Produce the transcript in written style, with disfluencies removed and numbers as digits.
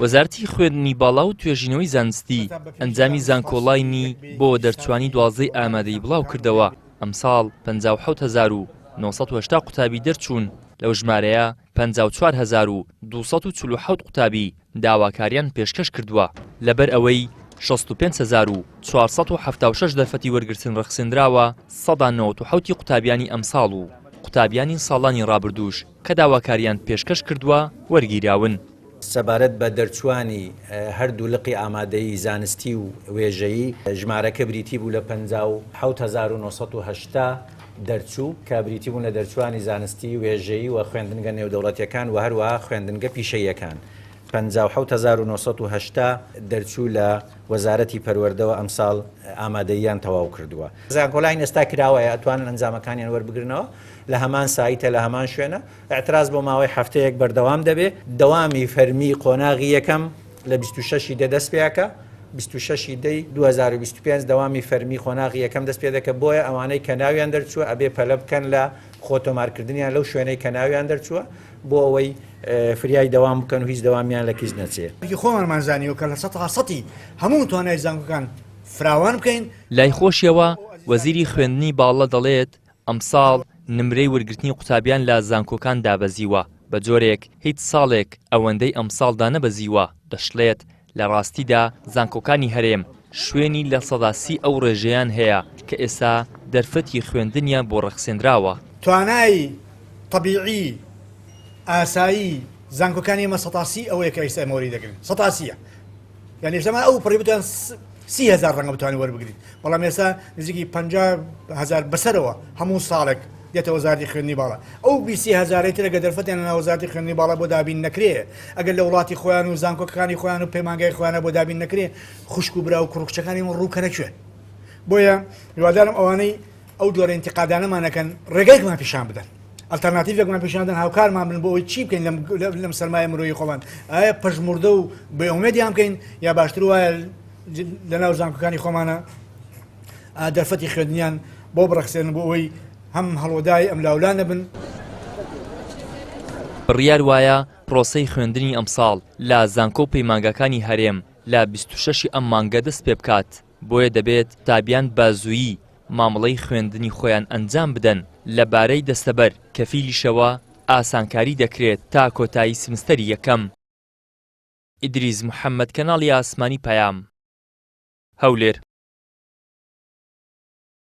وەزارەتی خوێندنی باڵا و توێژینەوەی زانستی ئەنجامی زانکۆڵاینی بۆ دەرچوانی دوازدەی ئامادەیی بڵاوکردەوە، ئەمساڵ 57980 قوتابی دەرچوون، لەو ژمارەیە 54247 قوتابی داواکاریان پێشکەش کردووە، لەبەر ئەوەی 65476 دەرفەتی وەرگرتن ڕەخسێندراوە، 97% ی قوتابیانی ئەمساڵ و قوتابیانی ساڵانی ڕابردووش کە داواکاریان پێشکەش کردووە وەرگیراون. سەبارەت بە دەرچووانی هەردوو لقی ئامادەیی زانستی و وێژەیی، ژمارەکە بریتی بوو لە 57980 دەرچوو، کە بریتی بوون لە دەرچووانی زانستی، وێژەیی و خوێندنگە نێودەوڵەتییەکان و هەروەها خوێندنگە پیشەییەکان. 57980 دەرچوو لە وەزارەتی پەروەردەوە ئەمساڵ ئامادەییان تەواو کردووە. زانکۆلاین ئێستا کراوەیە، ئەتوانن ئەنجامەکانیان وەربگرنەوە، لە هەمان سایتە، لە هەمان شوێنە. ئیعتراز بۆ ماوەی هەفتەیەک بەردەوام دەبێ. دەوامی فەرمی قۆناغی یەکەم لە 26 ی دە دەست پێ ئەکا، 26 ی دەی 2025 دەوامی فەرمی قۆناغی یەکەم دەست پێ دەکا، بۆیە ئەوانەی کە ناویان دەرچووە ئەبێ پەلە بکەن لە خۆ تۆمارکردنیان لەو شوێنەی کە ناویان دەرچووە بۆ ئەوەی فریای دەوام بکەن و هیچ دەوامیان لە کیس نەچێ. خۆمانمان زانیوە کە لە سەتا سەتی هەموو توانای زانکۆکان فراوان بکەین. لای خۆشیەوە وەزیری خوێندنی باڵا دەڵێت، ئەمساڵ نمرەی وەرگرتنی قوتابیان لە زانکۆکان دابەزیوە، بە جۆرێک هیچ ساڵێک ئەوەندەی ئەمساڵ دانەبەزیوە، دەشڵێت، لە ڕاستیدا زانکۆکانی هەرێم شوێنی 30% ئەو ڕێژەیان هەیە کە ئێستا دەرفەتی خوێندنیان بۆ ڕەخسێنراوە. توانای تەبیعی ئاسایی زانکۆکانی ئێمە 30% ئەوەیە کە ئێستا ئێمە وەری دەگرین، سەتا سییە. یعنی ئێستا ئەو پڕی بتوان 30,000 ڕەنگە بتوانین وەربگرین، بەڵام ئێستا نزیکی 50,000 بەسەرەوە هەموو ساڵێک دێتە وەزارەتی خوێندنی باڵا. ئەو بیسی هەزارەی تر ئەگەر دەرفەتیان لەناو وەزارەتی خوێندنی باڵا بۆ دابین نەکرێ، ئەگەر لە وڵاتی خۆیان و زانکۆکانی خۆیان و پەیمانگای خۆیانە بۆ دابین نەکرێ، خوشک و برا و کوڕ و کچەکانی من ڕووکەنە کوێ؟ بۆیە هیوادارم ئەوانەی ئەو جۆرە ئینتیقادانەمان ئەکەن ڕێگایەکمان پیشان بدەن، ئەلتەرناتیڤێکمان پیشان بدەن، هاوکارمان بن بۆ ئەوەی چی بکەین لەم سەرمایە مرۆیی خۆمان، ئایا پەژموردە و بێ ئومێدیان بکەین یا باشتر وایە لەناو زانکۆکانی خۆمانە دەرفەتی خوێندنیان بۆ بڕەخسێنن بۆ ئەوەی هەم هەڵوەدای ئەم لاولا نەبن. بڕیار وایە پرۆسەی خوێندنی ئەمساڵ لە زانکۆ و پەیمانگاکانی هەرێم لە 26 ی ئەم مانگە دەست پێبکات، بۆیە دەبێت قوتابیان بە زوویی مامەڵەی خوێندنی خۆیان ئەنجام بدەن، لە بارەی دەستەبەر کەفیلیشەوە ئاسانکاری دەکرێت تا کۆتایی سمستەری یەکەم. ئیدریس محەمەد کەناڵی ئاسمانی پەیام، هەولێر.